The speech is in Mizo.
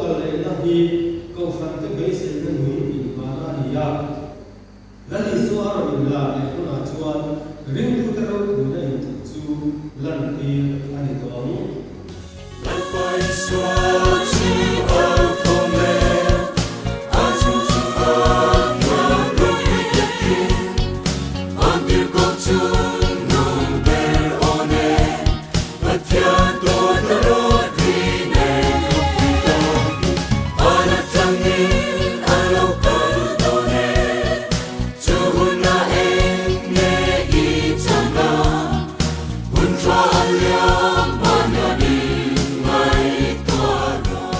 kal lehna hi Kohhrante beiseina nung inhmahna a ni a. Lal Isua a rawn inlar leh hunah chuan ringtute ropuina inthup chu lantir a ni tawh ang. Lalpa Isua chu a thawm e, a chung chu a hnuam ropui takin, an tirhkoh chu nung ber awn e, Pathian dawt a rawt ri nen ropui takin, van atangin a lo kal dawn e, chu hunah eng nge i chang a? Hun tha a liam mahnian in ngaihtuah rawh.